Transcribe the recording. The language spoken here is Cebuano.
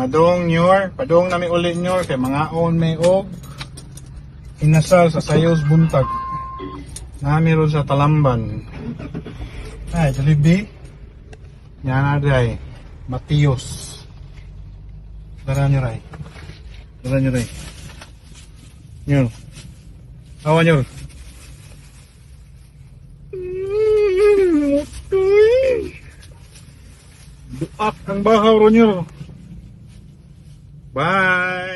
Mga dong nyor, padong nami uli nyor kay mangaon may og inasal sa Sayos buntag. Nami ron sa Talamban. Ay, Jollibee. Yan na day. Matios. Dara nyo ray. Dara nyo ray. Nyor. Awa nyor. Duak ang bahaw ro nyor. Bye.